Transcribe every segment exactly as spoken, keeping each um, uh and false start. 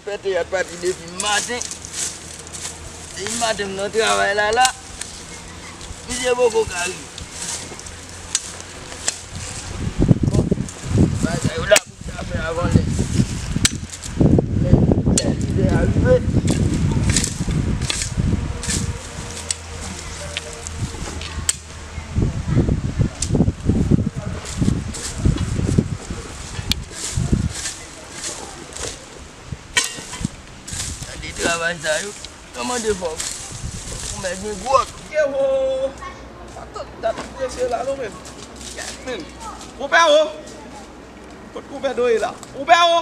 Fè teyat pati depi maten. Depi maten m nan travay la la. Misye poko ka rive. Bon, bagay yo la pou ta fè avan lè. Lè, lè lidè a rive. Gade travay sa yo. Yo mande fò. Ou mèt gen gwo. Ewo! Sa tout dat prese la non men. Men. Konpè o! Kot konpè Doye la? Konpè o!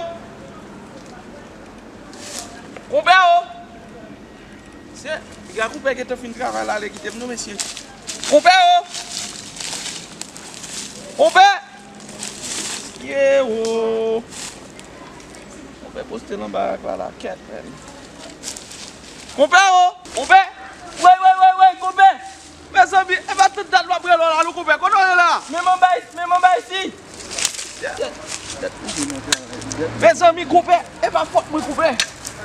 Konpè o! Se, piga konpè gentan fin travay la, ale kite m non, mesye. Konpè o! Konpè! Ye o! Konpè poste l anba ak la, la, kèt, men. Konpè o! Konpè! Woy, woy, woy, woy, konpè! Mezanmi, e pa tout dat m ap rele w la, non, konpè. Kote w ye la? Menm anba isi, menm anba isi. Mezanmi, konpè, e pa fòt mwen, konpè.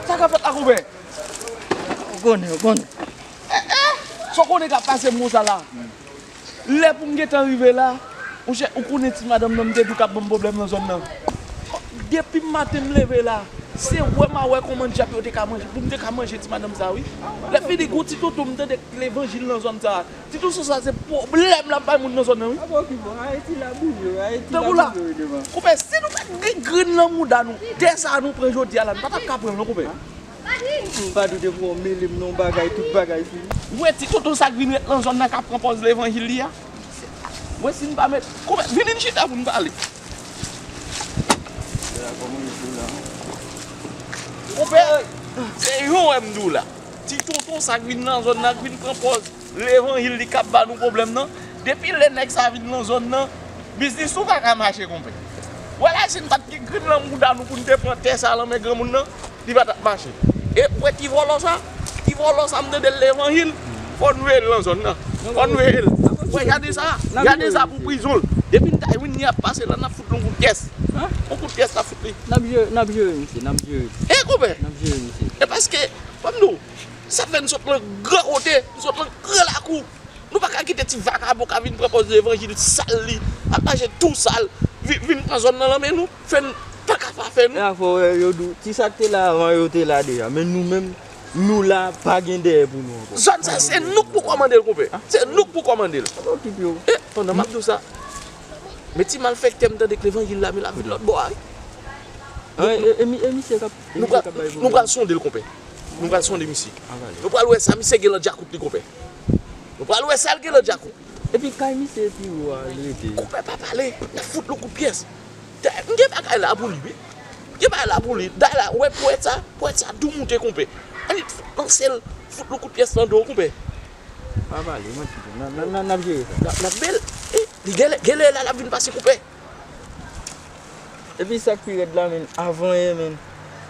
Sa k ap fèt la, konpè? Ou konnen, ou konnen. Eh, eh! Sa w konnen k ap pase m konsa la? Lè pou m gentan rive la, monchè, ou konnen ti madanm nan m te di w k ap ban m pwoblèm nan zòn nan. Depi maten m leve la, se wè m a wè kòman djab yo te ka manje, pou m te ka manje ti madanm sa, wi. Lè fini, gon ti tonton m tande k levanjil nan zòn sa. Ti tonton sa se pwoblèm l ap bay moun nan zòn nan, wi. Apa w ki bon? Ayiti la boule, Ayiti la boule devan. Tankou la, konpè, si nou pa t gen grenn nan mouda nou, tè sa a nou pran jodi a la, nou pa t ap ka pran l non, konpè. M pa doute pou w mele m nan yon bagay, tout bagay fini. Ou wè ti tonton sa k vin ret nan zòn nan k ap pran pòz levanjil li a? Ou wè si n pa met, konpè, vini n chita pou n pale. Konpè, se yon wè m di w la. Ti tonton sa k vin nan zòn nan, k vin pran pòz levanjil li k ap ba nou pwoblèm nan. Depi lè nèg sa vin nan zòn nan, biznis ou pa ka mache, konpè. Wè la, si n pa t gen grenn nan mouda nou pou n te pran tè sa lan men granmoun nan, li pa t ap mache. E ou wè ti vòlò sa? Ti vòlò sa, m tande l levanjil, fò n veye l nan zòn nan. Fò n veye l. Wè, gade sa, gade sa pou prizon l. Depi n ta jwenn li ap pase la, n ap fout l yon kout pyès. Yon kout pyès n ap fout li. N ap jere, n ap jere misye, n ap jere. E konpè. N ap jere misye. E paske, fò m di w, sa fè n sot nan gran kote, n sot nan gran lakou. Nou pa ka kite ti vakabon ka vin pran pòz levanjil sal li, ap mache tou sal, vi-, vin pran zòn nan lan men nou, fè n pa ka pa fè nou. E a fò w wè, yo di w, ti sa k te la avan yo te la deja, men nou menm, nou la, pa gen dèyè pou nou ankò. Zòn sa, se nou k pou kòmande l, konpè. Se nou k pou kòmande l. Pa okipe w. E, pandan m ap di w sa, men ti malfektè m tande k levanjil la, men l ap vin lòt bò a, wi. E, e, e mi-, e misye k ap, e misye k ap bay pwoblèm. Nou pral sonde l, konpè. Nou pral sonde misye. Nou pral wè sa misye gen lan djakout li, konpè. Nou pral wè sa l gen lan djakout. Epi kay misye pi wo a, l rete. Konpè pa pale, n ap fout l yon kout pyès. Dayè, m gen bagay la pou li, wi. M gen bagay la pou li. Dayè la, ou wè pwèt sa, pwèt sa dou moute, konpè. Ann fout lanse l, fout l yon kout pyès nan do, konpè. Pa pale, manti tou. N a, n a, n a, n ap jere sa. N ap, n ap bel. E, li genlè, genlè la, l ap vin pase, konpè. Epi sa k pi rèd la, menn, avan yè, menn,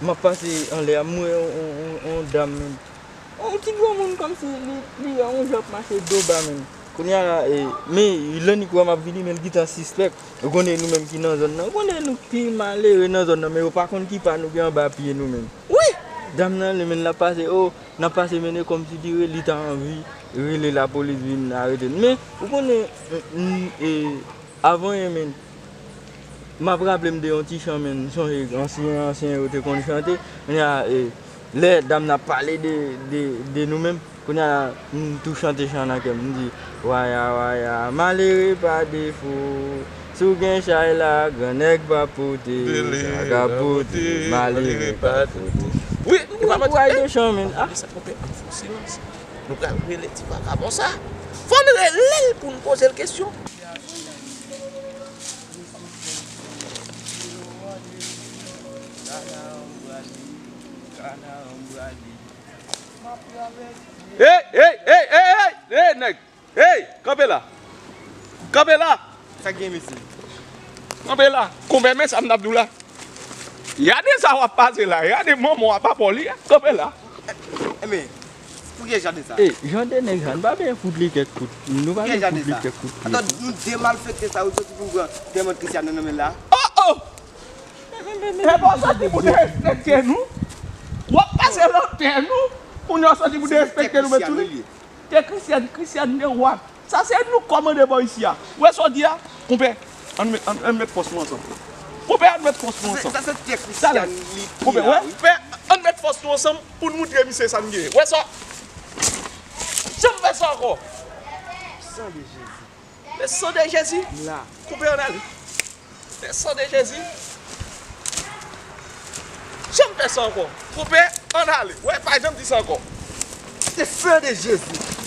m ap pase anlè a, m wè yon, yon, yon, yon dam, menn. Yon ti granmoun kòmsi li, li wè yon jan ap mache do ba, menn. Kounye a la, e, men, lannik wè m ap vini, men l gentan sispèk. Ou konnen nou menm ki nan zòn nan, ou konnen nou pi malere nan zòn nan, men yo pa konn ki pa nou gen anba pye nou, menn. Wi! Dam nan, li menm, l ap pase, o, n ap pase, menn, e kòmsi li re-, li ta anvi rele lapolis vin arete n. Men, ou konnen, m, m, e, avan yè, menn, m ap raple m de yon ti chan, menn, m sonje ansyen, ansyen yo te konn chante. Kounye a, e, lè dam nan ap pale de, de, de nou menm, kounye a, m tou chante chan nan kè m, m di, waya, waya, malere pa defo, si w gen chay la, grannèg pa pote, sa ka pote, malere pa pote. Wi, nou pa manti. Wi, nou pral rele ti vakabon sa. Fò n rele l pou n poze l kesyon. Hey, hey, hey, hey, hey, hey, nèg. Hey, kanpe la. Kanpe la. Sa k gen, mesye? Kanpe la. Konpè, men sa m t ap di w la. Gade sa w ap pase la. Gade manman w ap apò li a. Kanpe la. Enben, pou kiyès Jade sa? E, jan de nèg sa, nou pa bezwen fout li kèk kout. Nou pa bezwen fout li kèk kout pye. Atò, nou de malfektè sa yo soti pou pran dèmon Kristiano nan men l la. Oh, oh! E pa w soti pou derespekte nou? W ap pase lantèn ou. Kounye a w soti pou derespekte nou, mèt sou li. Te Kristian, Kristian de Juan. Sa se nou kòmande bò isi a. Ou wè sa w di a? Konpè, ann met, ann, ann met fòs nou ansanm. Konpè, ann met fòs nou ansanm. Sa se te Kristian li. Konpè, wè, konpè, ann met fòs nou ansanm pou n moutre misye sa n genyen. Wè sa. Janm fè sa ankò. San de Jezi. Le sang de Jésus. M la. Konpè, ann ale. Le sang de Jésus. Janm fè sa ankò. Konpè, ann ale. Wè, pa janm di sa ankò. Le sang de Jésus.